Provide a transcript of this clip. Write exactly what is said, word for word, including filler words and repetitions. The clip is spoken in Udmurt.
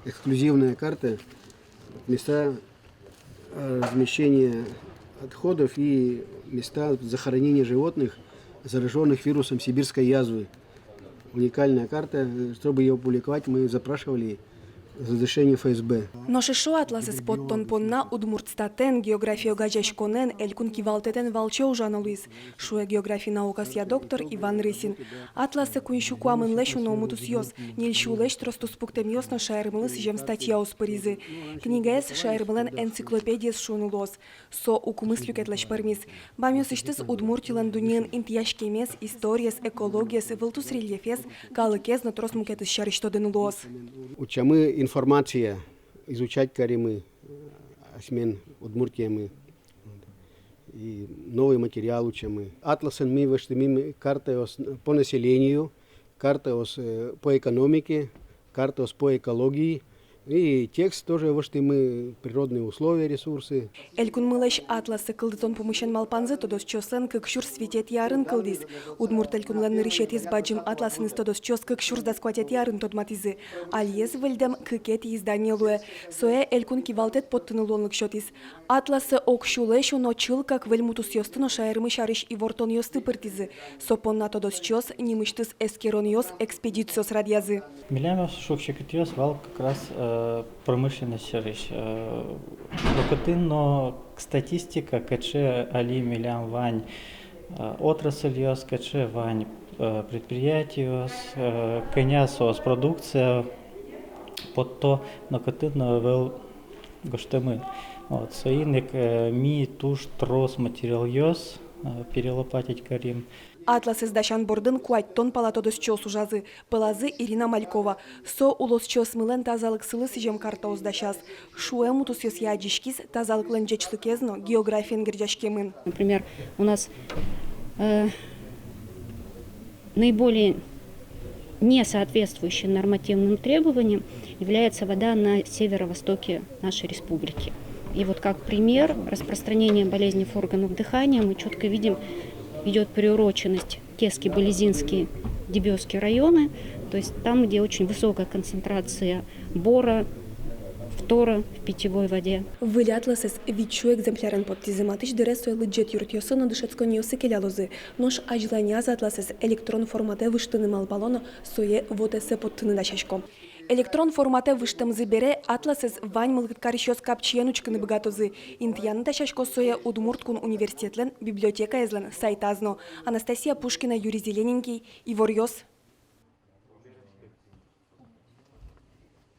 Эксклюзивная карта, места, э, размещения отходов и места захоронения животных, заражённых вирусом сибирской язвы. Уникальная карта. Э, чтобы её опубликовать, мы запрашивали разрешение Ф С Б. Нош эшшо атласэз поттон понна Удмуртстатэн, география огазеяськонэн, элькун кивалтэтэн валче ужано луиз, шуэ география наукаосъя доктор Иван Рысин. Атласэ куинь сю куамынлэсь уно мутусъёс, ньыль сюлэсь трос туспуктэмъёс но шаермылы сӥзем статьяос пыризы. Книгаез шаермылэн энциклопедиез шуыны луоз. Со укмыс люкетлэсь пӧрмиз. Бамъёсысьтыз Удмуртилэн дуннеын интыяськемез, историез, экологиез, вылтус рельефез, калыкез но трос мукетыз сярысь тодыны луоз. Утчамы информация, изучать каримы, э, асьмен Удмуртиямы. И новый материал утчамы. Атласын ми воштӥмы картаос по населению, картаос, э, по экономике, картаос по экологии. И текст тоже воштӥмы, природные условия, ресурсы. Элькунмылэсь атласэ кылдытон пумысен малпанзы тодосчиослэн кык сюрс витетӥ арын кылдӥз. Удмурт Элькунлэн нырысетӥез бадӟым атласэныз тодосчиос кык сюрс дас куатетӥ арын тодматӥзы. Алиез выльдэм кыкетӥ издание луэ. Сое элькун кивалтэт поттыны луонлык сётӥз. Атласэ ог сюлэсь уно чылкак выль мутусъёсты но шаермы сярысь ивортонъёсты пыртӥзы. Со понна тодосчиос нимысьтыз эскеронъёс, экспедициос радъязы. Милям ас шуг-секытъёс вал как раз, э, промышленность сярысь. Э, нокытын но статистика, кыӵе али милям вань, э, отрасльёс, кыӵе вань, э, предприятиос, э, кӧня соос продукция потто, нокытын но ӧвӧл гожтэмын. Вот, соин ик, э, ми туж трос материалъёс, э, перелопатить карим. Атласэз дасян бордын куатьтон пала тодосчиос ужазы, пӧлазы Ирина Малькова. Со улосчиосмылэн тазалыксылы сӥзем картаос дасяз. Шуэм мутусъёсъя адӟиськиз тазалыклэн ӟечлыкез но географиен герӟаськемын. Например, у нас, э, наиболее не соответствующей нормативным требованиям является вода на северо-востоке нашей республики. И вот как пример распространения болезней органов дыхания мы чётко видим, идёт приуроченность Кески, Балезинский, Дебёсский районы, то есть там, где очень высокая концентрация бора, фтора в питьевой воде. Выль атласэз вить сю экземплярен поттӥзы. Матысь дыре сое лыдӟет юртъёсы но дышетсконниосы келялозы. Нош азьланяз атласэз электрон форматэ выжтыны малпало но сое вотэсэ поттыны дасясько. Электрон форматэ выжтэмзы бере атласэз вань мылкыд карисьёс капчиен учкыны быгатозы. Интыяны дасясько сое Удмурт кун университетлэн библиотекаезлэн сайтаз но. Анастасия Пушкина, Юрий Зелененький, «Иворъёс».